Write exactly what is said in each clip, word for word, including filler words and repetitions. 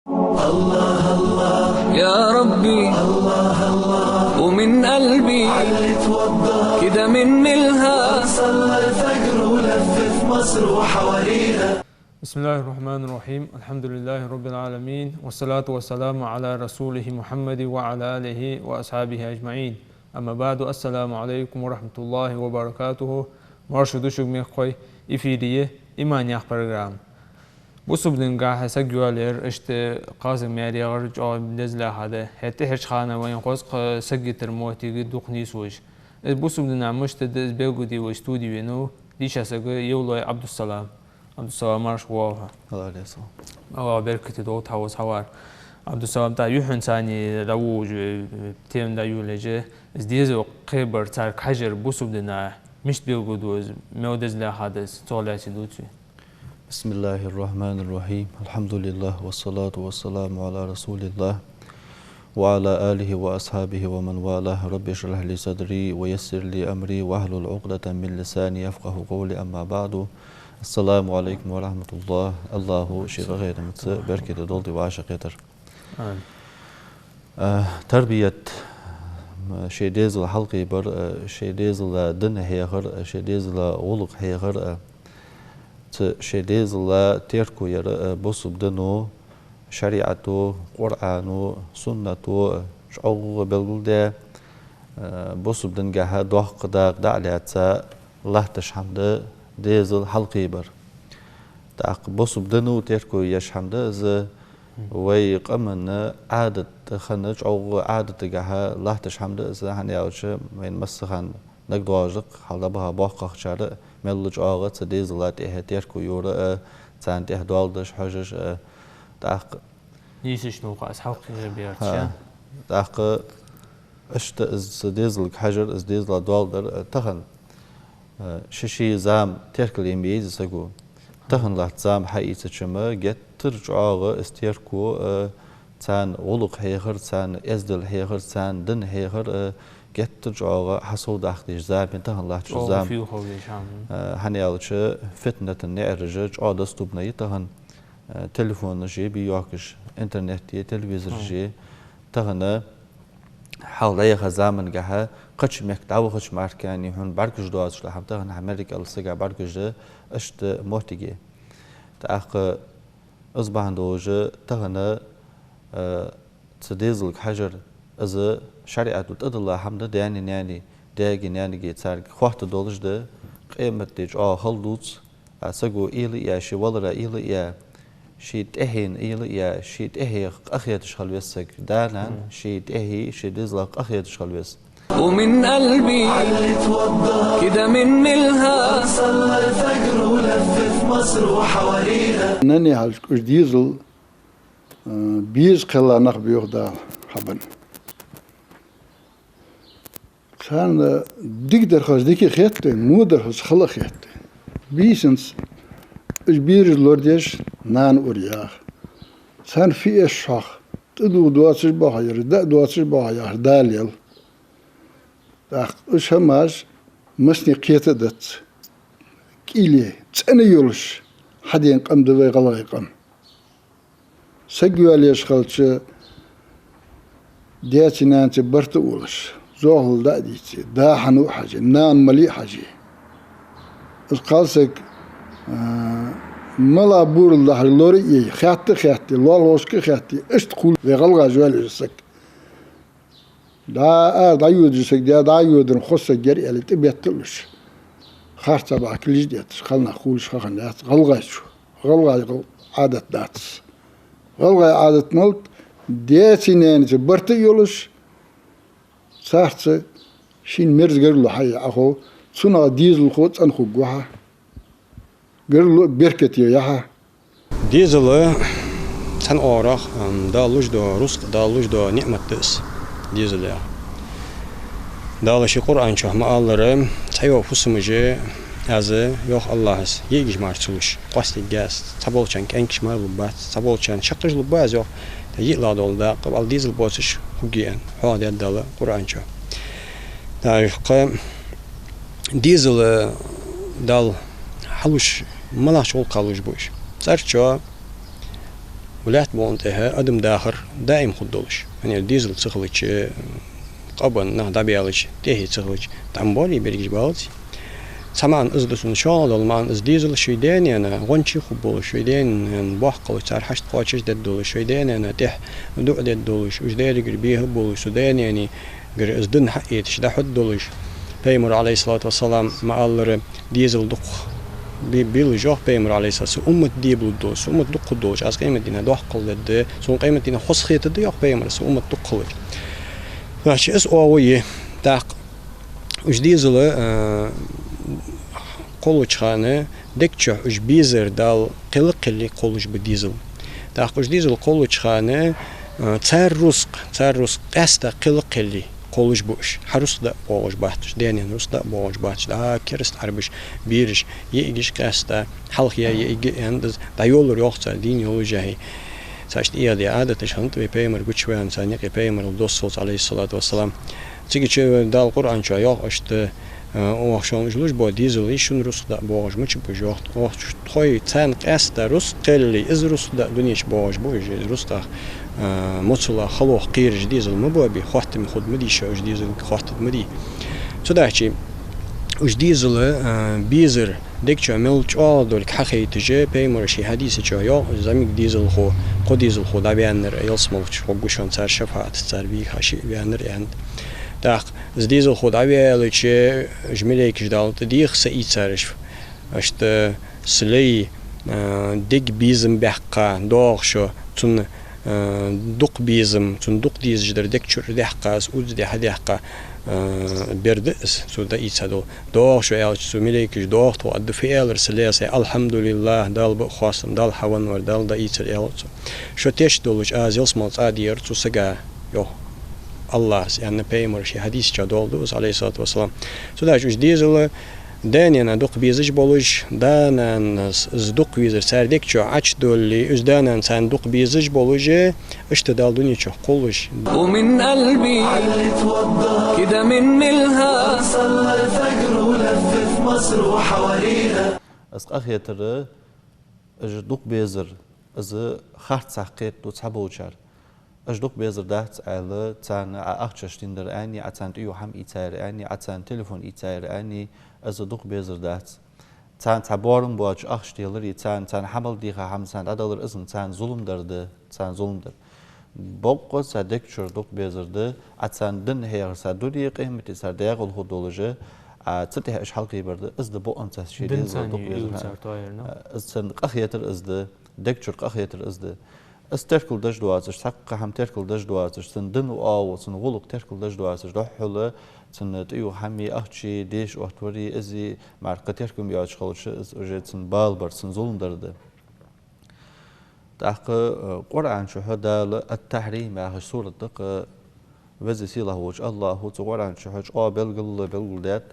يا ربي، ومن قلبي، كده من ملها. صلى الفجر ولف في مصر وحواليها. بسم الله الرحمن الرحيم. الحمد لله رب العالمين، والصلاة والسلام على رسوله محمد وعلى آله وأصحابه أجمعين. أما بعد، السلام عليكم ورحمة الله وبركاته. Марша да шуга, мехкахой, эфире я «Иман» яха программа. Бусалба дингахьа саг йоалаяр, иштта кхалсаг маьре яхар чӀоагӀа дезалаьха да. ХӀаьта тӀехьарча хана вайна хоза кхы саг йитара моттиг дукха нийслуш. Из бусалба дина мишта да, из белгалде вай студе венав дийша саг Евлой Ӏабдуссалам. Ӏабдуссалам, марша воагӀалва хьо. Аллах беркате долда хьа вовза хьавар. Ӏабдуссалам, тӀаккха юххьанца цхьана дӀаволалуш, э, тема дӀайолаеш, из дезал кхебар, царга хьажар бусалба дина мишта белгалду из, мел дезалаьха да из, цох лаьца дувца вай. بسم الله الرحمن الرحيم. الحمد لله والصلاة والسلام على رسول الله وعلى آله وأصحابه ومن والاه. رب اشرح لي صدري ويسر لي أمري واحلل عقدة من لساني يفقهوا قولي. أما بعد. السلام عليكم ورحمة الله. Аллахӏа ший къахетамца беркате долда вай вӀашагӀкхетар. Амин. А, тарбият, м, ший дезала хьалкхебар, а, ший дезала дин хьехар, а, ший дезала гӀулакх хьехар, а, цу ший дезала терко яр, а, бусалба дино, шариӀато, Къуръано, суннато, а, чӀоагӀа белгалдаь, а, бусалба дингахьа доккха дакъа дӀа а лаьца латташ хӀама да дезал хьалкхебар. ТӀаккха бусалба дино терко еш хӀама да из, вай къаман Ӏадат хинна, чӀоагӀа Ӏадатагахьа латташ хӀама да из, хӀана аьлча вайна массахана нагадоагӀаш да-кх, хьалха дӀабаха боккхагӀчар а мел чӀоагӀа цу дезала тӀехьа терко йора а, царна тӀехьа доал деш, хьожаш а, тӀаккха нийсача наха из хьалкхебаьраш. ХӀа. ТӀаккха иштта из цу дезалга хьажар, из дезала доал дар, а, тахан, а, ший-ший зама теркал ен беза саго. Тахан латта зама хьаийцача-м геттара чӀоагӀа из терко, а, царна гӀулакх хьехар, царна эздел хьехар, царна дин хьехар, а, геттара чӀоагӀа хьасовдаккха дезаш зама я тахан латташ зама. ЧӀоагӀа фу хила везаш хӀама. А, хӀана аьлча фитната наӀараш чӀоагӀа доступна я тахан, а, телефонаш я бе йоаккхаш, интернет я, телевизораш я. Тахан хьалха дӀаяхача замангахьа кхыча мехка дӀавахача мара кхы хьона бӀаргагуш доацаш да хӀама, тахан хьа мара кӀалха сага бӀаргагуш да иштта моттиг я. ТӀаккха из бахьан долаш тахан, а, цу дезалга хьажар, из шариӀато тӀадилла хӀама да, даьна-наьна, даьга-наьнага царга хатта долаш да, къематди чӀоагӀа хала дувц, а саго уйла а яь, ший валара уйла а яь, ший тӀехьенна уйла а яь, ший тӀехьех къахеташ хила веза саг, да-нана, ший тӀехьех, ший дезалах къахеташ хила веза. ومن قلبي كده من ملها. صلى الفجر ولف في مصر وحواليها. Нани хьалчкъуж дезал, а, беза кхелла нах боах Дала хьабан. Царна дикадар хоза дика хет вайна, водар хоза хала хет вайна. Бийсанца уж бераш лорадеш нана ура яха. Царна фу эш хьох, тӀадувха доацаш ба хьо, яр даа доацаш ба хьо яхар Дала ял. ТӀаккха уж хӀамаш массане кхета а дац. КӀийле, цӀена йолаш хьадена къам да вай гӀалгӀай къам. Саг йоалаеш хилча, даьцеи наьнацеи барт а волаш, зоахалол дӀа а дийце, да хьан ва а хьаже, нана мала я а хьаже. Из кхалсаг, а, мала бурал дахьаш лора а йий, хаьтта а хаьтте, лоалахошка а хаьтте, иштта кхувл вай гӀалгӀаша йоалаеш саг. ДӀа а дӀайодаш саг, дӀа а йодар хоза саг яр аьле, тӀабетталуш. Харцахьа бахьа килш детташ, кхалнах кхувлаш хахана яц гӀалгӀайчо. ГӀалгӀай Ӏадат дац. ГӀалгӀай Ӏадат мала да, даьцеи наьнацеи барт а йолаш, царца шийна мерза гаргало хьае Ӏохов, цунах дезалхо цӀена хургва хьа. Гаргало беркате я хьа. Дезал цхьан оагӀорахьа, ам, Дала луш дола рузкъа, Дала луш дола ниӀмат да из, дезал яхар. Дала ший Къуръан чу ма аллара, цхьайола фусамаш я аз, йоах Аллахӏа, йиӀигаш мара ца луш, къоастаргья аз, цхьаболчарна кӀаьнкаш мара лургбац, цхьаболчарна шаккхаш лургба аз, йоах, тӀаккха йиълагӀа дола дакъа, валла дезал боацаш хургья аьнна, хьоахадаьд Дала Къуръан чу. ТӀаккха дезал Дала хьалуш, малагӀча гӀулакха луш ба уж? ЦӀерчо, Лаьтта букъа тӀа адам дахар даим хургдолаш. ХӀана аьлча дезал ца хилча, къабанна нах дӀабаьлча, тӀехье ца хилча, дӀа ма боалий берригаш баллалца. Цхьа маӀан из да цун, шоллагӀа дола маӀан из: дезал ший даь-наьна гӀончий хургболаш, ший даь-наьна боккхалуш, цар хьашт кхоачашдергдолаш, ший даь-наьна тӀехьа дуӀа дергдолаш, уж Даьлагара бехаргболаш, цу даь-наьнагара из дин хьаэцаш дӀахьоргдолаш. Пайхамара, Ӏалайхи ссалату вассалам, ма аллара, дезал дукха би-, билла, йоах Пайхамара, Ӏалайхи ссалату: са уммат дебалургдолаш, са уммат дукха хургдолаш, аз къематдийнахьа доккхал дергда, сона къематдийнахьа хоза хетаргда, йоах Пайхамара, са уммат дукха хилча. Значит, из оагӀув я. ТӀаккха уж дезал, а, кхоллача хана дег чу уж безар Дала кхелла-кхелле кхоллаш ба дезал. ТӀаккха уж дезал кхоллача хана, а, цар рузкъа, цар рузкъа къаьстта кхелла-кхелле кхоллаш ба уж. Хьа рузкъа даа боагӀаш бац уж, даь-наьна рузкъа даа боагӀаш бац уж. ДӀа кераста Ӏарбаша бераш йиӀигаш къаьстта, хьалха яь йиӀиг а, аьнна, из дӀайолалур йоах цар, дийна йолаш яхье. Царна тӀа эгӀадаь Ӏадаташ хиннад вай Пайхамар гучаваьнна, царна юкъе Пайхамарал доссалца, Ӏалайхи ссалату вассалам. Цига чу Дала Къуръан чу йоах иштта: а, оаха шоана уж луш бола дезалий, шун рузкъа даа боагӀаш мича ба уж, йоах. Оаха тхоай царна къаьстта рузкъа кхелле, из рузкъа даа дунен чу боагӀаш ба уж, из рузкъах, а, моцалах, халох кхераш дезал ма боабе, хоаттаме хургда ма дий шоана, уж дезалга хоаттаргда ма дий. Цудухьа уж дезал, а, безар дег чу мел чӀоагӀа долга хьахайташ, Пайхамара ший хьадиса чу йоах: зӀамига дезалхо, кхо дезалхо дӀаваьннар ялсмале чу хургва шоана цар шафаӀатаца, цар бийха шиъ ваьннар, аьннад. ТӀаккха из дезалхо дӀаваьлча, уж малейкаш Дала тӀадех, са ийцараш, иштта са лай, а, дег безам баьккха доагӀа шо, цун, а, дукха безам, цун дукха дезаш дар дег чура даьккха, из уз де хьадаьккха, а, бер да из, цо дӀаийца дола. ДоагӀа шо, аьлча, цу малейкаша: доагӀа тхо, аргда, фу аьлар са лаьца? «АлхьамдулиллахӀ, Далла ба хоастам, Далла хьавенна вар, Далла дӀаийцар», аьлар цо. Шо теш долаш аз ялсмале цӀа дехар цу сага, йоах АллахӀас, аьнна, Пайхамара ший хьадиса чу доаладу из, Ӏалайхи ссалату вассалам. Цудухьа уж дезал даь-наьна дукха безаш болаш, да-нанас из дукха везар цар дег чу Ӏочудале, уж да-нана царна дукха безаш болаш, иштта Дала дунен чу кхоллаш. ومن قلبي كده من ملها صلى الفجر ولفت مصر وحواليها. Аз къахетар, уж дукха безар, из харцахьа кхетаду цхьаболчар. Уж дукха безар дац аьнна, царна Ӏа ахчаш диннар аьнна, Ӏа царна тӀаювха хӀама ийцаяр аьнна, Ӏа царна телефон ийцаяр аьнна, из дукха безар дац. Царна цхьа боарам боацаш ахча делари, царна, царна хьа мел дийха хӀама царна дӀадалари, из царна зулам дар да, царна зулам дар. Боккъонца дег чура дукха безар да, Ӏа царна дин хьехар, цар дунен, къематди цар декъала хургдолаш, Ӏа цу тӀехьа уж хьалкхебар да, из да боккъонца ший дезала дукха безар. Из царна къахетар из да, дег чура къахетар из да. Из теркалдеш доацаш, цхьаккха хӀама теркалдеш доацаш, цун дин оагӀув, цун гӀулакх теркалдеш доацаш, духхьал цунна тӀаювха хӀамеи, ахчеи, деша оттавари, из мара кхы теркам йоацаш хилча, из уже цунна бала бар, цунна зулам дар да. ТӀаккха, э, Къуръан чухь Дала Ат-Тахьрим яхаш сурат да-кх, Веза-Сийлахь волча АллахӀа цу Къуръан чухь чӀоагӀа белгала белгалдаьд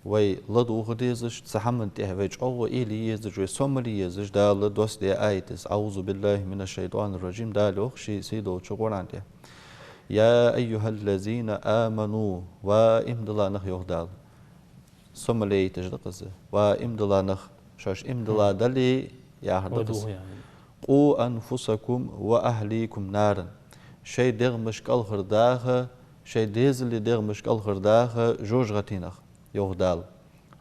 вай ладувгӀа дезаш, цу хӀаман тӀехьа вай чӀоагӀа уйла е езаш, вай сомал е езаш Дала доссадаь аят да из. أعوذ بالله من الشيطان الرجيم. Дала йоах ший сийдолча Къуръан тӀа: يا أيها الذين آمنوا, ва иман дилла нах, йоах Дала. Сомал яйташ да-кх из. Ва иман дилла нах, шоаш иман дилла дале, яхар да-кх из. قوا أنفسكم وأهليكم نارا. Шоай дегӀамаш кӀалхардаха, шоай дезала дегӀамаш кӀалхардаха жожагӀатенах, йоах Дала.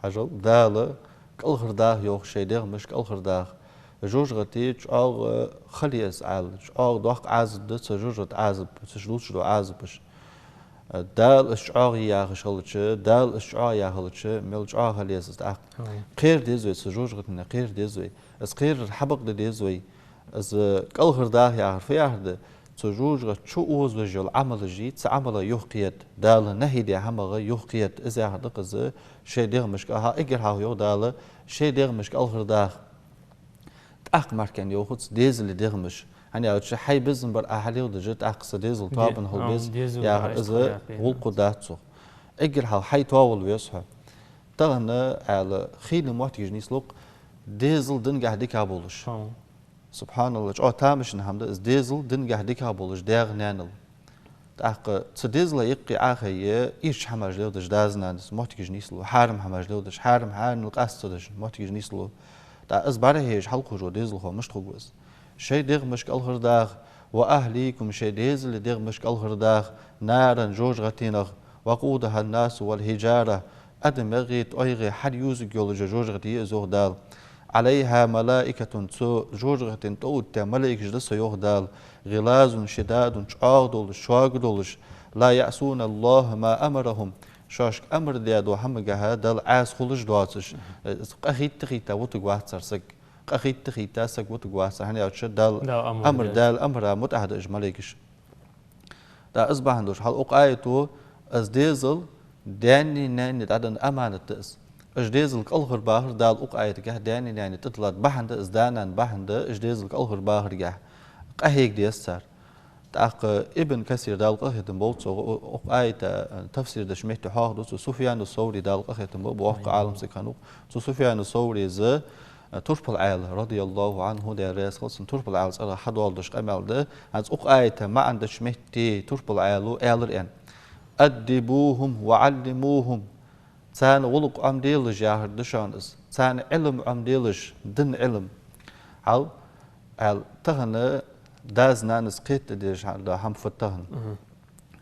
Хьажал, Дала кӀалхардаха йоах, шоай дегӀамаш кӀалхардаха. ЖожагӀате чӀоагӀа хала я из, Ӏаьлла, чӀоагӀа доккха Ӏазап да цу жожагӀата Ӏазап, цу чу дувцаш дола Ӏазапаш. Дала из чӀоагӀа е яхаш хилча, Дала из чӀоагӀа яь хилча, мел чӀоагӀа хила еза из тӀаккха. Кхера деза вай цу жожагӀатенах, кхера деза вай. Из кхерар хьабакъда деза вай. Из кӀалхардаха яхар фу яхар да? Цу жожагӀата чу озавеш йола Ӏамалаш я, цу Ӏамала юхакхета, Дала нахьи даь хӀамах юхакхета. Из яхар да-кх из, шоай дегӀамаш кӀа-, хьа, эггара хьалха йоах Дала, шоай дегӀамаш кӀалхардаха. ТӀаккха мара кхы йоахац дезала дегӀамаш. ХӀана аьлча хьай безам бар Ӏа хьалелдеш, тӀаккха са дезала тоабан хила беза яхар, из гӀулакх дац цох. Эггара хьалха хьай тоавала веза хьо. Тахан, Ӏаьлла, хийла моттигаш нийслу-кх дезал дингахьа дика болаш. СубхьаналлахӀ, чӀоагӀа тамашийна хӀама да из, дезал дингахьа дика болаш даьга-наьнал. ТӀаккха цу дезала юкъе Ӏохайе, ирча хӀамаш леладеш дас-нанас моттигаш нийслу, хьарам хӀамаш леладеш, хьарам хьанал къаста ца деш моттигаш нийслу. ТӀаккха из бӀарахьежа хьалкхувш вола дезалхо мишта хургва из? шоай дегӀамашка кӀалхардаха, وأهليكم, шоай дезала дегӀамашка кӀалхардаха, نارا, жожагӀатенах, وقودها الناس والحجارة, адамий, тӀоагӀий хьадувзаргйолаш жожагӀате я из, йоах Дала. عليها ملائكة, цу жожагӀатен тӀаоттадаь малейкаш да Со, йоах Дала, غلاظ شداد, чӀоагӀа долаш, шога долаш, لا يعصون الله ما أمرهم, шоашка амар даь дола хӀамагахьа Далла Ӏаса хулаш доацаш, э, къахийтта-хийтта вутаргвац цар саг. Къахийтта-хийтта саг вутаргвац цар, хӀана аьлча Далла Дала амар амар, даьд. Дала амара мутӀахьа да уж малейкаш. ТӀаккха из бахьан долаш, хьал укх аято из дезал даьна-наьна дӀаденна аманат да из. Уж дезал кӀалхарбахар Дала укх аятагахьа даьна-наьна тӀадиллад бахьан да, из да-нана бахьан да, уж дезал кӀалхарбахаргахьа къахьега деза цар. ТӀаккха Ибн Касир, Дала къахетам болба цох, у-, укх аята тафсир деча метте хьоахаду цо, Суфьяну Саври, Дала къахетам болба, воккха Ӏалам саг хиннав. Цу Суфьяну Саврийс, э, турпал Ӏаьла, رضي الله عنه, Даьла раьза хилва цунна, турпал Ӏаьла цӀерагӀа хьадоаладеш къамаьл да, хӀанз укх аята маӀан деча метте турпал Ӏаьлас аьлар аьнна: أدبوهم وعلموهم. Царна гӀулакх Ӏомаделаш яхар да шоана из. Царна Ӏилма Ӏомаделаш, дина Ӏилма. Хьал, аьл, тахан дас-нанас кхетадеш хьа-, да хӀама фуд тахан. Мгм.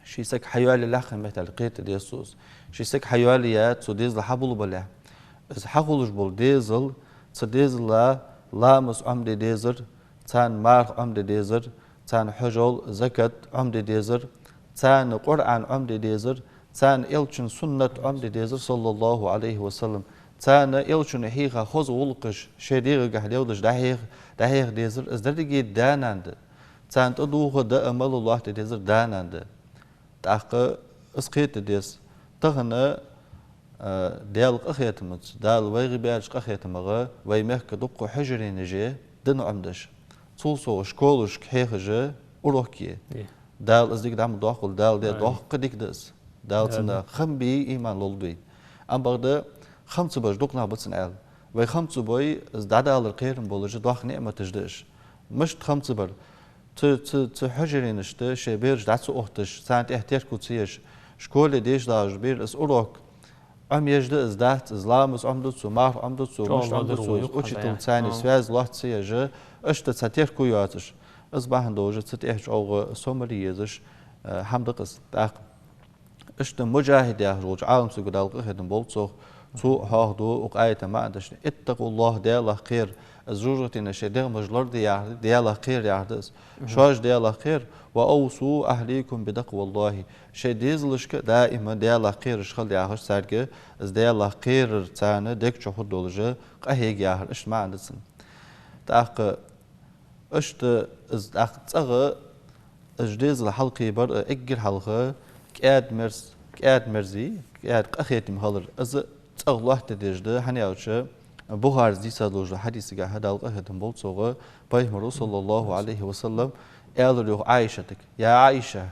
Ший саг хьайоалае лаьхкхе меттел кхетадеш цо из. Ший саг хьайоалаяь, цо дезал хьабулбалехь, из хьахулаш бола дезал, цу дезала ламаз Ӏомаде дезар, царна марха Ӏомаде дезар, царна хьажол, закат Ӏомаде дезар, царна Къуръан Ӏомаде дезар, царна Элчан суннат Ӏомаде дезар, صلى الله عليه وسلم, царна Элчано хьийха хоза гӀулакхаш шоай дегӀагахьа леладеш дӀахьех-, дӀахьеха дезар, из деррига да-нана да. Царна тӀадувха даа-мала лоаттаде дезар да-нана да. ТӀаккха из кхета деза. Тахан, а, Даьла къахетамца, Дала вайга баьча къахетамагӀа вай мехка дукха хьужаренаш я дин Ӏомадеш. Цул совгӀа школашка хьехаш урок я. Е. Дала из дика дӀа ма доаккхалда, Дала даь, амин, доккха дика да из. Дала, да, цунна хам бе, иман лулда вайна. Ам бакъда хам ца беш дукха нах ба цунна аьла. Вай хам ца бой, из дӀадалар кхерам болаш доккха ниӀматаш да уж. Мишта хам ца бар? Цу, цу, цу хьужаренашта шоай бераш дӀа ца отташ, царна тӀехьа терко ца еш, школе деша дагӀаш бер из урок Ӏомаеш да из, дац из, ламаз Ӏомаду цо, марха Ӏомаду цо, мишта Ӏомаду цо, учитель царна связь лоаца ца еш, иштта цхьа терко йоацаш. Из бахьан долаш цу тӀехьа чӀоагӀа сомале езаш, э, хӀама да-кх из. ТӀаккха иштта Муджахид яхаш волча Ӏалам саго, Дала къахетам болба цох, цо хьоахаду укх аята маӀан дешаш: اتقوا الله, Даьлах кхера. Из жожагӀатенах шоай дегӀамаш лораде яхар да, Даьлах кхера яхар да из. Мгм. Шоаш Даьлах кхера, وأوصوا أهليكم بتقوى الله. Шоай дезалашка даим Даьлах кхераш хила яхаш царга, из Даьлах кхерар царна дег чу хургдолаш къахьега яхар, иштта маӀан да цун. ТӀаккха иштта из тӀаккха цӀагӀа, из дезал хьалкхебар, э, эггара хьалха кӀаьда-мерза, кӀаьда-мерза, кӀаьда къахетам хилар, из цӀагӀа лоаттадеш да, хӀана аьлча Бухарес дийца долча хьадисагахьа, Дала къахетам болба цох, Пайхамаро, صلى الله عليه وسلم, аьлар йоах Ӏайшатага: يا عائشة،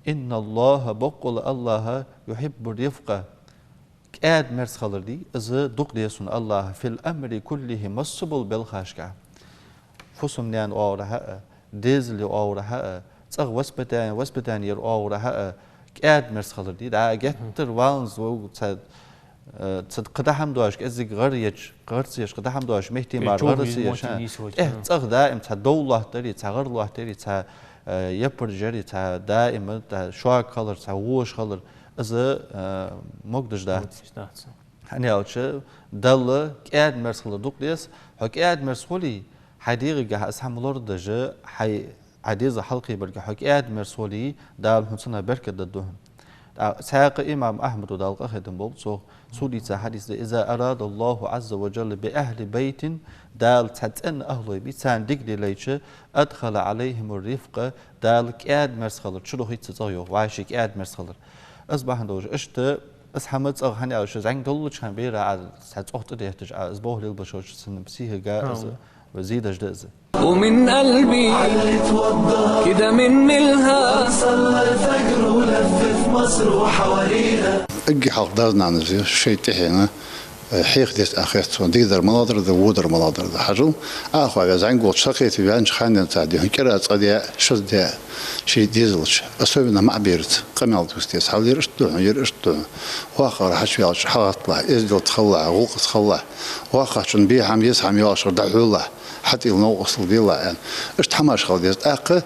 إن الله, боккъала АллахӀ, يحب الرفق, кӀаьда-мерза хилар дий, из дукха деза сона АллахӀа, في الأمر كله, масса бола белхашка. Фусам-наьна оагӀорахьа а, дезала оагӀорахьа а, цӀагӀа воспитани-, воспитани яра оагӀорахьа а, кӀаьда-мерза хилар дий, дӀа геттара валанза вовга цхьа, э, цхьа кхы дӀа хӀама доацаш, кӀезига гӀар еча, гӀар ца еш, кхы дӀа хӀама доацаш, мехти мара гӀар ца еш, тӀехьа цӀагӀа даим цхьа дов лоаттадари, цхьа гӀар лоаттадари, цхьа, э, яппараш яри, цхьа даим, э, шога хилар, цхьа воша хилар, из, э, могадеш дац. ХӀана аьлча Далла кӀаьда-мерза хилар дукха деза. Хьо кӀаьда-мерза хуле, хьай дегӀагахьа из хӀама лорадеш, хьай, хьай дезал хьалкхебарга хьо кӀаьда-мерза хуле, Дала хьона цунах беркат дергда хьона. ТӀаккха Исхьакъа имам Ахьмада, Дала къахетам болба цох, цо дийца хьадис да: إذا أراد الله عز وجل بأهل بيت, Дала цхьа цӀена ахлой бий, царна дика де лайча, أدخل عليهم الرفق, Дала кӀаьда-мерза хилар чудохийт цу цӀагӀа, йоах, вӀаший кӀаьда-мерза хилар. Из бахьан долаш, иштта из хӀама цӀагӀа, хӀана аьлча зӀамига долча хана бера Ӏа цхьа цӀогӀа тӀадетташ, Ӏа из болх лелабеш волча цун психика, из зе деш да из. ومن قلبي كده من ملها صلى الفجر ولف في مصر وحواليها. Эггара хьалха дас-нанас шоай тӀехьенна хьеха деза аьнна хет сона. Дикадар малагӀдар да, водар малагӀдар да. Хьажал, Ӏа хьо ваь зӀамига волча сакхета ваьннача хана денз цхьа ди хьона кӀира цкъа даь, шозза даь ший дезалца, особенно маӀа бераца къамаьл дувца деза. Хьажал, ер иштта да хьона, ер иштта да хьона. ВоккхагӀа хьачуваьлча хьалгӀатталахь, эздел ца хилалахь, гӀулакх ца хилалахь. ВоккхагӀчун бе хӀама, еза хӀама йоаллаш дӀахьолалахь. хьатӀайилла новкъостал делахь аьнна. Иштта хӀамаш хила деза. ТӀаккха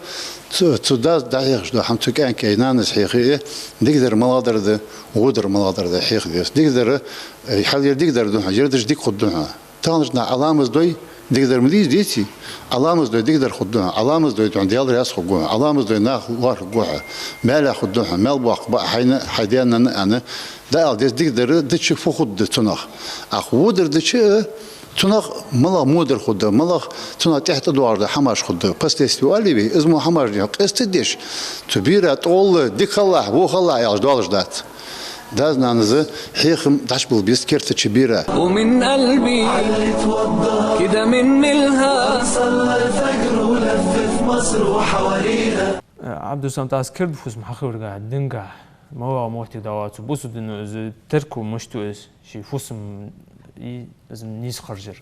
цу, цу дас дӀахьехаш дола хӀама цу кӀаьнка, нанас хьехе, дикадар малагӀдар да, водар малагӀдар да хьеха деза. Дикадар, э, хьал ер дикадар да хьона, ер даш дика хургда хьона. Таханарча наха Ӏа ламаз дой, дикадар ма дий из, деций? Ӏа ламаз дой, дикадар хургда хьона. Ӏа ламаз дой, хьона Даьла раьза хургва хьона. Ӏа ламаз дой, нах лоархӀаргва хьо. Маьлехь хургда хьона, маьл боаккхаргба Ӏа хьайна, хьай даьна-наьна аьнна. ДӀаала деза дикадар дича фу хургда цунах. ТӀаккха водар дича, цунах малагӀа водар хургда, малагӀа цунах тӀехьа тӀадоагӀаш да хӀамаш хургда. Последствия оалий вай, из мо хӀамаш дий хьона къаьстта деш, цу бера тӀагӀолла, дика хилалахь, во хилалахь аьлча доалаш дац. Дас-нанас хьехам дӀачубилла беза керта чу бера. ومن قلبي كده من ملها صلى الفجر ولف في مصر وحواليها. Э, Ӏабдуссалам, тӀаккха керда фусам хьахиларга, динга, малагӀа моттиг да цу бусалба дино из терко мишта ду из, ший фусам, и, из нийсхаржар.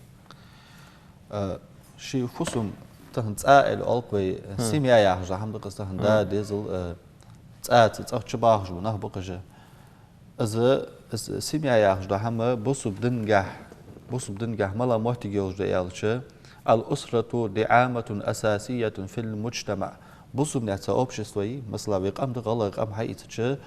Э, ший фусам тахан цӀа аьле оал-кх вай, э, семья яхаш дола хӀама да-кх из тахан, да, дезал, э, цӀа, цу цӀагӀа чубахаш бола нах ба-кх уж. Из, из семья яхаш дола хӀама бусалба дингахь, бусалба дингахь малагӀа моттиг йолаш да аьлча, الأسرة دعامة أساسية في المجتمع. Бусалба наьха цхьа общество я, масала, вай къам да, гӀалгӀай къам хьаийцача,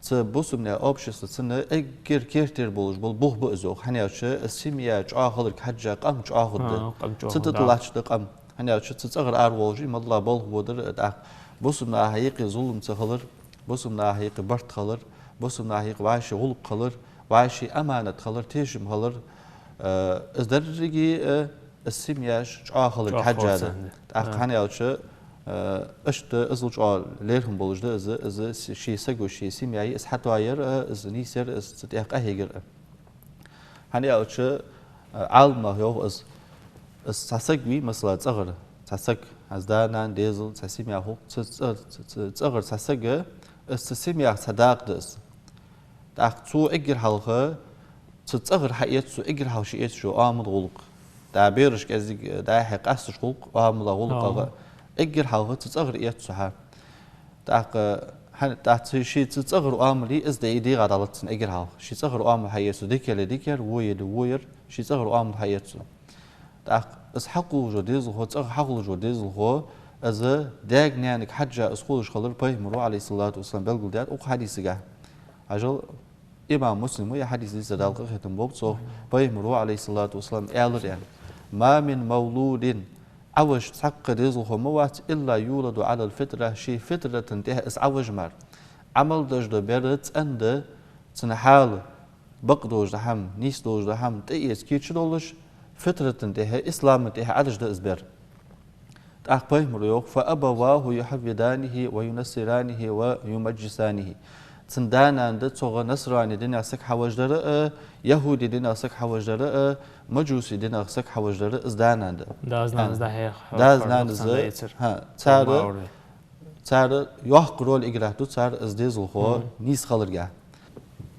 цу бусалба наьха общество цун эггара керттера болаш бола бух ба из, йоах. ХӀана аьлча, из семья чӀоагӀа хиларга хьежжа къам чӀоагӀа хургда. А, къам чӀоагӀа хургда. Цу тӀа латташ да къам. ХӀана аьлча, цу цӀагӀара араволаш, малла болх бодар, тӀаккха бусалба наха юкъе зулам ца хилар, бусалба наха юкъе барт хилар, бусалба наха юкъе вӀаший гӀулакх хилар, вӀаший аманат хилар, тешам хилар, э, из деррига, э, из семьяш чӀоагӀа хиларга хьежжа да. ТӀаккха хӀана аьлча, э, иштта иззал чӀоагӀа лерхӀам болаш да из, из ший саго, ший семья из хьатоаяр, э, из нийсъяр, из цу тӀа къахьегар. ХӀана аьлча, э, Ӏаламнаха йоах из, из цхьа саг вий, масала, цӀагӀара цхьа саг, из да-нана, дезал, цхьа семья хул-кх, цу цӀа-, цу, цу цӀагӀара цхьа саг, из цу семьях цхьа дакъа да из. ТӀаккха цо эггара хьалха цу цӀагӀара хьаэц цо, эггара хьалха ше эцаш йола оамал, гӀулакх. ДӀа бераш кӀезига, дӀа-хьа къаьсташ хул-кх оамала, гӀулакхага. Эггара хьалха цу цӀагӀара эц цо хьа. ТӀаккха хӀана, тӀаккха ший цу цӀагӀара оамал из да, из дегӀа дӀалац цун эггара хьалха. Ший цӀагӀара оамал хьаэц цо, дика яле дика яр, во яле во яр, ший цӀагӀара оамал хьаэц цо. ТӀаккха из хьакхувлаш вола дезалхо, цӀагӀа хьакхувлаш вола дезалхо, из даьга-наьнага хьежжа из хулаш хилар пайхамаро, عليه الصلاة والسلام, белгалдаьд укх хьадисагахь. Хьажал, имам Муслима ер хьадис дийцар, Дала къахетам болба цох, пайхамаро, عليه الصلاة والسلام, аьлар, яӀни: ما من مولود, Ӏовижаш цхьаккха дезалхо ма вац, إلا يولد على الفطرة, ший фитратан тӀа из Ӏовижа мара. Ӏа мел деш дола бер цӀена да, цун хьал, бакъдолаш дола хӀама, нийсдолаш дола хӀама тӀаэца кийча долаш, фитрата тӀа, ислама тӀа Ӏадаш да из бер. ТӀаккха пайхамаро йоах: فأبواه يهودانه وينصرانه ويمجسانه. Цун да-нана да цох насрани динах саг хьавижар а, яхӀуди динах саг хьавижар а, мажуси динах саг хьавижар а из да-нана да. Дас-нанас дӀахьеха, дас-нанас, хӀа, цар, йоккха роль играть ду цар из дезалхо нийса хиларгахь.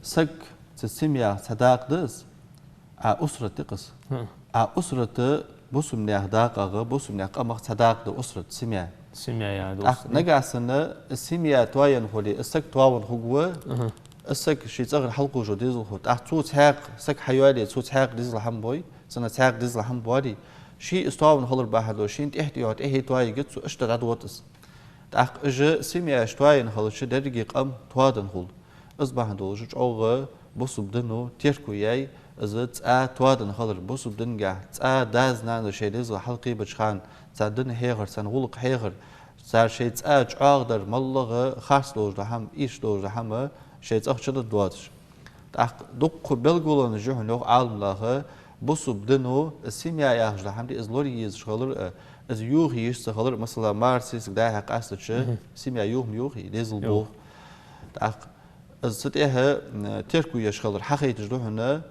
Саг цу семьях цхьа дакъа да из, а усрат да-кх из. А усрат, бусалба наьха дакъах, бусалба наьха къамах цхьа дакъа да усрат, семья. Семья яхар да. ТӀаккха нагахь санна семья тоаенна хуле, из саг тоавенна хургва, из саг ший цӀагӀара хьалкхувш вола дезалхо. ТӀаккха цо цхьаькха саг хьайоале, цо цхьаькха дезал хӀама бой, цунна цхьаькха дезал хӀама боале, ше из тоавенна хилар бахьан долаш, шийна тӀехьа тӀайоагӀа, тӀехье тоаергья цо, иштта дӀадоагӀа из. ТӀаккха уж семьяш тоаенна хилча, деррига къам тоаденна хул. Из бахьан долаш чӀоагӀа бусалба дино терко яьй из цӀа тоаденна хилар, бусалба дингахь цӀа дас-нанас шоай дезал хьалкхебача хана царна дин хьехар, царна гӀулакх хьехар, цар шоай цӀа чӀоагӀдар, моллагӀа харц долаш дола хӀама, ийрча долаш дола хӀама шоай цӀагӀа чудоалаш. ТӀаккха дукха белгалонаш я хьона, йоах Ӏаламнаха, бусалба дино семья яхаш дола хӀама да из лораеш хилар а, из йохаеш ца хилар а, масала, мар-сесаг дӀа-хьа къаьстача, семья йоха ма йохий, дезал болх. ТӀаккха из цу тӀа, м, терко еш хилар хьахайташ да хьона,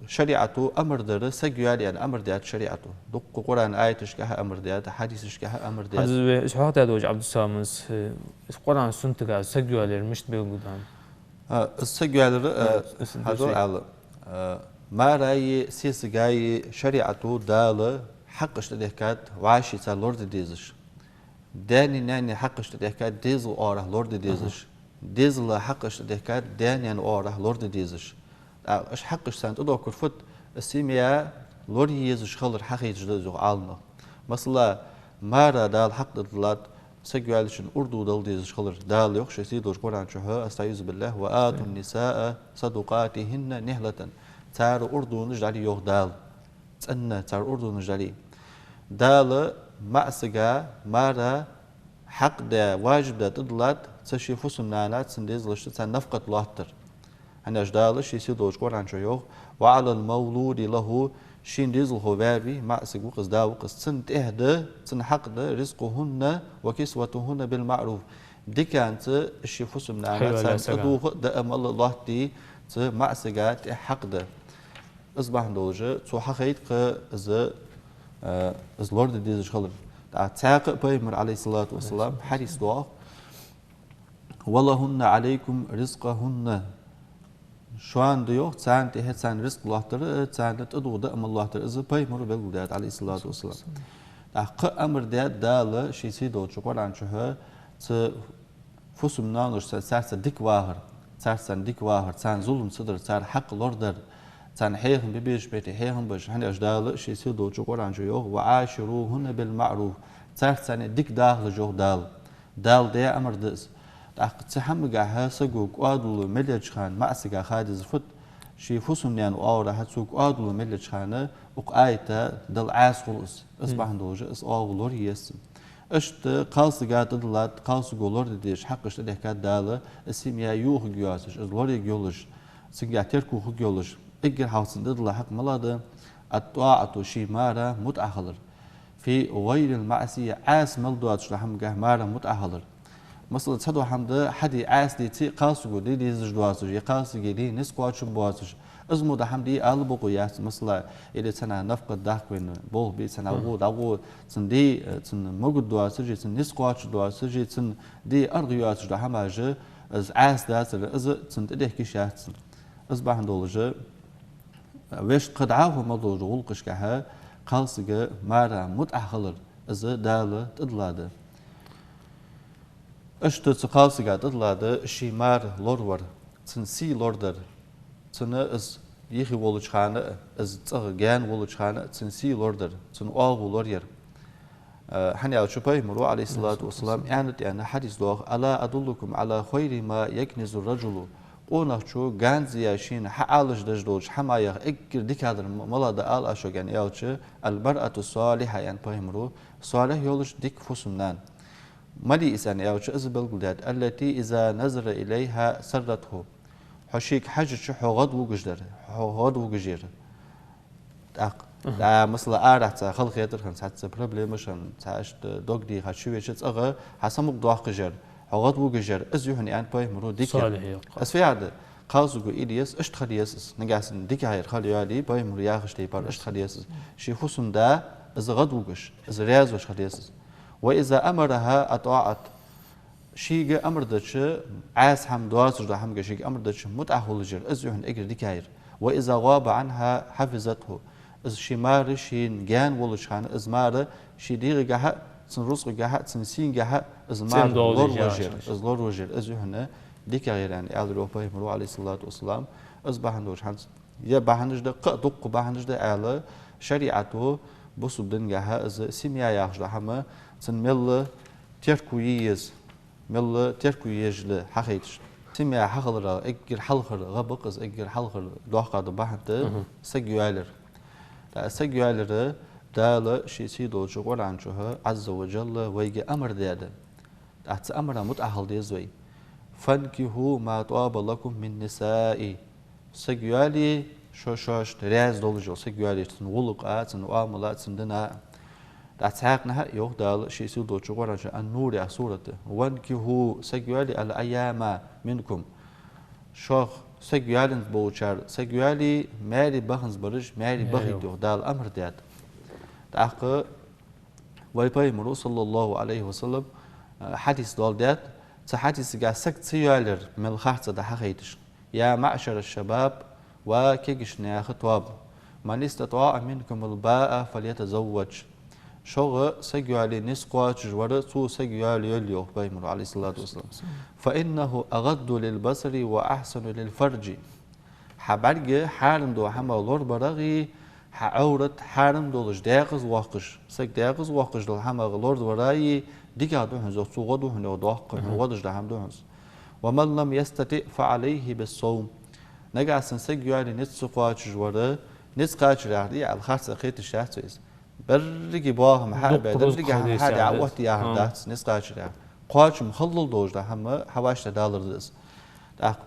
шариӀато амар дар, саг йоале аьнна амар даьд шариӀато. Дукха Къуръан аяташкахьа амар даьд, хьадисашкахьа амар даьд. Хьадис ве, из хьоахадаь долча Ӏабдуссаламас, э, из Къуръан-суннатагахь саг йоалаяр мишта белгалду? А, из саг йоалаяр, а, хьажал, ала, а, мараи сесагаи шариӀато Дала хьакъаш тӀадехкад вӀаший цар лораде дезаш. Даьнеи наьнеи хьакъаш тӀадехкад дезала оагӀорахьа лораде дезаш. Дезала хьакъаш тӀадехкад даь-наьна оагӀорахьа лораде дезаш. ТӀаккха уж хьакъаш царна тӀадохкар фуд? Семья лорае езаш хилар хьахайташ да из, йоах Ӏаламнаха. Масала, мара Дала хьакъ тӀадиллад, саг йоаллачоа урду дала дезаш хилар. Дала йоах ший сийдолча Къуръан чу: أستعيذ بالله، وآتوا النساء صدقاتهن نحلة. Цар урдунаш дӀале, йоах Дала. ЦӀена цар урдунаш дӀале. Дала маӀа сага мара хьакъ даь, важиб даь тӀадиллад цу ший фусам-наьна цун дезалашта царна нафакъат лоаттар. ХӀана аьлча Дала ший сийдолча Къуръан чу йоах: وعلى المولود له, шийна дезалхо ваьвий, маӀа саг ва-кх из, да ва-кх из, цунна тӀехьа да, цунна хьакъ да: رزقهن وكسوتهن بالمعروف. Диканца ший фусам-наьна царна тӀадувха а, даа мел а лоаттаде цу маӀа сага тӀехьа хьакъ да. Из бахьан долаш цо хьахайт-кх из, э, из лораде дезаш хилар. ТӀаккха цхьаькха а Пайхамара, عليه الصلاة والسلام, хьадис доагӀа: ولهن عليكم رزقهن. Шоана да, йоах, царна тӀехьа царна ризкъ лоаттар, царна тӀадувха даа мел лоаттар, из Пайхамара белгалдаьд, عليه الصلاة والسلام. ТӀаккха кхы а амар даьд Дала ший сийдолча Къуръан чу цу фусам-наьношца, царца дика вахар, царца дика вахар, царна зулам ца дар, цар хьакъ лорадар, царна хьехам бе безача метте хьехам беш, хӀана аьлча Дала ший сийдолча Къуръан чу йоах: وعاشروهن بالمعروف. Царца цхьана дика дахалаш, йоах Дала. Дала даь амар да из. ТӀаккха цу хӀамагахьа саго кӀоадало мел еча хана, маӀа сага ха дезар фуд, ший фусам-наьна оагӀорахьа цо кӀоадало мел еча хана, укх аята Дала Ӏаса хул из. Из бахьан долаш из оагӀув лорае еза цун. Иштта кхалсага тӀадиллад, кхалсаго лораде дезаш хьакъаш тӀадехкад Дала, из семья йохаргйоацаш, из лораергйолаш, цунгахьа терко хургйолаш. Эггара хьалха цунна тӀадилла хьакъ малагӀа да? الطاعة, ший мара мутӀахьа хилар. في غير المعصية, Ӏаса мел доацаш дола хӀамагахьа мара мутӀахьа хилар. Масала, цхьадола хӀама да, хьаде Ӏаса деце а, кхалсаго де дезаш доацаш, е кхалсага де низ кхоачам боацаш, из мо дола хӀама де ала бокъо яц, масала, или цхьаннахьа нафакъат даккха вайна болх бе, цхьаннахьа гӀо дӀагӀо, цун де, цун могаддоацаш, е цун низ кхоачаш доацаш, е цун де аргӀа йоацаш дола хӀамаш, из Ӏаса дацар, из цунна тӀадехка йиш яц цун. Из бахьан долаш вешта кхы дӀахо мел долча гӀулакхашкахьа кхалсага мара мутӀахьа хилар, из Дала тӀадилла да. Иштта цу кхалсага тӀадилла да ший мара лоравар, цун сий лорадар, цунна из йихе волча хана а, из цӀагӀа гаьна волча хана а цун сий лорадар, цун оагӀув лораяр. Э, хӀана аьлча Пайхамара, عليه الصلاة والسلام, аьннад аьнна хьадис доагӀа: ألا أدلكم على خير ما يكنز الرجل؟ Къонахчо ганза яь шийна хьаалаш деш долча хӀамаех эггара дикадар м-, малагӀа да ала аз шуга, аьнна, аьлча, المرأة الصالحة, аьннад Пайхамара, салихь йолаш дика фусам-нана. Малий из, аьнна, аьлча, из белгалдаьд: التي إذا نظر إليها سرته. Хьо шийга хьежача хьо гӀадвугаш дар, хьо гӀадвугаш яр. ТӀаккха, да, масала, арахьа цхьа хала хетар хинна, цхьацца проблемаш хинна, цхьа иштта дог дийха чувеча, цӀагӀа хьа самукъадоаккхаш яр, хьо гӀадвугаш яр, из я хьона, аьннад Пайхамара, дика яр. Салихь я-кх. Из фу яхар да? Кхалсаго ила еза, иштта хила еза из. Нагахьа санна дикагӀъяр хила йоалае, Пайхамара яхача тайпара иштта хила еза из. Ший фусам-да из гӀадвугаш, из раьза волаш хила еза из. وإذا أمرها أطاعت. Шийга амар дича, Ӏаса хӀама доацаш дола хӀамага шийга амар дича, мутӀахьа хулаш яр, из я хьона эггара дикагӀъяр. وإذا غاب عنها حفظته. Из ший мара шийна гаьна волча хана, из мара ший дегӀагахьа а, цун рузкъагахьа а, цун сийнгахьа а из мара лоравеш яр, из лоравеш яр, из я хьона дикагӀъяр, аьнна, аьлар, йоах, Пайхамара, عليه الصلاة والسلام. Из бахьан долаш хӀанз Е бахьанаш да, кхы а дукха бахьанаш да, аьлча, шариӀато бусалба дингахьа из семья яхаш дола хӀама, цун мел терко е еза, мел терко е еза хьахайташ. Семья хьахиларах эггара хьалхара гӀа ба-кх из, эггара хьалхара доккха дола бахьан да саг йоалаяр. ТӀаккха саг йоалаяра Дала ший сийдолча Къуръан чу, عز وجل, вайга амар даьд. ТӀаккха цу амара мутӀахьа хила деза вай. فانكحوا ما طاب لكم من النساء. Саг йоалае шо шоашта раьза долаш йола, саг йоалае цун гӀулакха, цун оамала, цун дина. ТӀаккха цхьаькханахьа йоах Дала ший сийдолча Къуръан чу, Ан-Нур яха сурат: وانكحوا, саг йоалае, الأيامى منكم. Шох саг йоалаенза болчар саг йоалае, маьре баханза бараш маьре бахийта, йоах, Дала амар даьд. ТӀаккха вай Пайхамара, صلى الله عليه وسلم, хьадис доаладаьд, цу хьадисагахьа саг ца йоалаяр мел харцахьа да хьахайташ. يا معشر الشباب, ва кегийча наьха тоаба, من استطاع منكم الباءة فليتزوج. Шугара саг йоалае низ кхоачаш вар, цо саг йоалайойла, йоах Пайхамара, عليه الصلاة والسلام. فإنه أغض للبصر وأحصن للفرج. Хьа бӀарга хьарам дола хӀама лорабарах а, Хьа Ӏоврат хьарам долаш, декъаза воаккхаш, саг декъаза воаккхаш дола хӀамах лорадаларе, дикагӀа да хьона из, цу гӀо да хьона, доккха хьона, гӀо деш дола хӀама да хьона из. «ومن لم يستطع فعليه بالصوم». Нагахьа санна саг йоалае низ ца кхоачаш вар, низ кхоачар яхар дий, аьле харц кхеташ яц вай из. Беррига боахам хьа а бе, дукха рузкъа беррига хьа а хьа а дӀа оттае яхар дац, низ кхоачар яхар. Кхоачам хиллал долаш дола хӀама хьа вӀаштӀехьа далар да из. ТӀаккха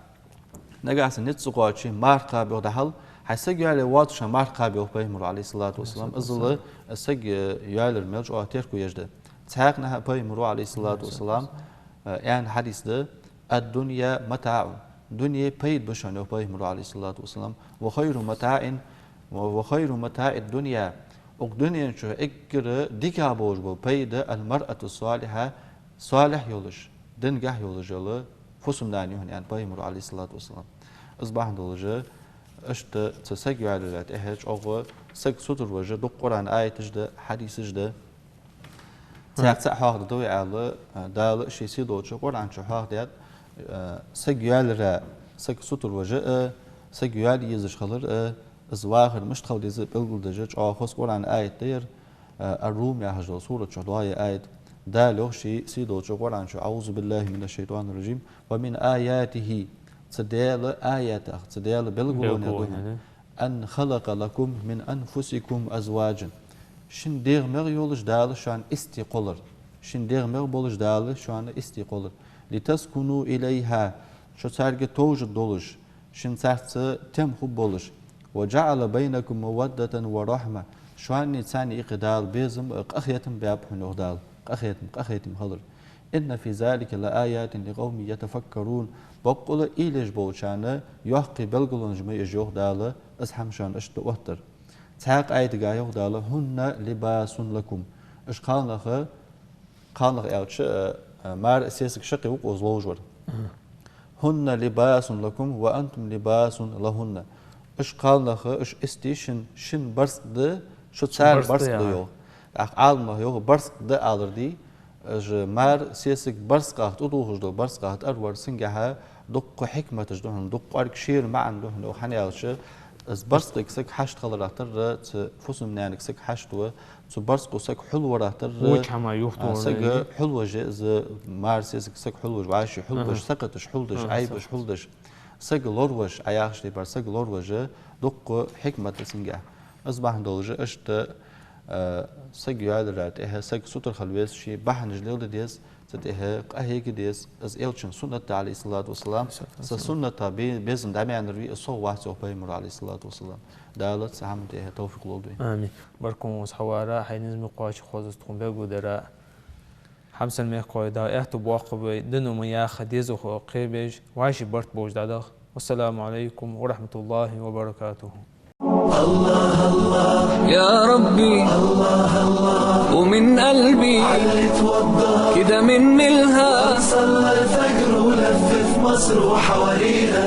нагахьа санна низ ца кхоаче марха кхаба йоах дӀахьал, хьай саг йоалае воацаш марха кхаба йоах Пайхамаро, عليه الصلاة والسلام, иззал саг йоалаяр мел чӀоагӀа терко еш да. Цхьаькханахьа Пайхамаро, عليه الصلاة والسلام, аьнна хьадис да: «الدنيا متاع». Дуне пайда ба шоана, йоах Пайхамаро, عليه الصلاة والسلام. «وخير متاع، وخير متاع الدنيا». Укх дунен чу эггара дикагӀа болаш бола пайда: «المرأة الصالحة», салихь йолаш, динагахьа йолаш йола фусам-нана я хьона, аьннад Пайхамаро, عليه الصلاة والسلام. Из бахьан долаш, иштта цу саг йоалаяра тӀехьа чӀоагӀа саг сутара веш дукха Къуръан аяташ да, хьадисаш да. Цхьаькха цаӀ хьоахаде да вай, аьлча, Дала ший сийдолча Къуръан чу хьоахадаьд, саг йоалаяра, саг сутара веш а, саг йоалае езаш хилар а, из вахар мишта хила деза белгалдеш чӀоагӀа хоза Къуръан аят да ер. Ар-Рум яхаш дола сурат чу доагӀа аят. Дала йоах ший сийдолча Къуръан чу: «أعوذ بالله من الشيطان الرجيم. ومن آياته». Цу Даьла аятех, цу Даьла белгалонех да хьона: «أن خلق لكم من أنفسكم أزواجا». Шун дегӀамегӀ йолаш Дала шоана истий кхоллар. Шун дегӀамегӀ болаш Дала шоана истий кхоллар. «لتسكنوا إليها». Шо царга товш долаш, шун царца тем хургболаш. «وجعل بينكم مودة ورحمة». Шоанеи царнеи юкъе Дала безам а, къахетам а баьб хьона, йоах Дала. Къахетам, къахетам хилар. «إن في ذلك لآيات لقوم يتفكرون». Боккъала уйла еш болчарна йоккхий белгалонаш я уж, йоах Дала, из хӀама шоана иштта оттар. Цхьаькха аятагахьа йоах Дала: «هن لباس لكم». Уж кхалнах, кхалнах аьлча, мар, сесаг шаккхе ва-кх укхаза ловш вар. «هن لباس لكم وأنتم لباس لهن». Уж кхалнах, уж истий шун, шун барзкъа да, шо цар барзкъа да, йоах. ТӀаккха Ӏаламнаха йоах, барзкъа да алар дий, уж мар, сесаг барзкъах тӀадувхаш дола барзкъах тӀавар, цунгахьа дукха хьикматаш да хьона, дукха кӀоарга шера маӀан да хьона, йоах. ХӀана аьлча, из барзкъега саг хьашт хиларах тарра, цу фусам-наьнага саг хьашт ва, цу барзкъо саг хьулварах тарра, саг хьулвеш я из, мар, сесаг саг хьулвеш, вӀаши хьулдеш, сакхеташ хьулдеш, Ӏайбаш хьулдеш, саг лоравеш, Ӏа яхача тайпара саг лоравеш, дукха хьикмат да цунгахьа. Из бахьан долаш иштта саг йоалаяра тӀехьа саг сутара хила веза, ший бахьанаш леладе деза, цу тӀехьа къахьега деза. Из Элчан суннат да, عليه الصلاة والسلام. Са суннатах бе-, безам дӀамаьннар вий, из сов вац, йоах Пайхамаро, عليه الصلاة والسلام. Дала цу хӀаман тӀехьа товфикъ лолда вайна. Амин. Баркал хьона хьавара, хьай низ ма кхоачча хоза тхона белгалдара. Хьамсара мехкахой, Дала аьттув боаккхалба вай, дин ма яха, дезалхо кхебеш, вӀаший барт болаш дӀадаха. والسلام عليكم ورحمة الله وبركاته. يا ربي، ومن قلبي، كده من ملها. صلى الفجر ولف في مصر وحواليها.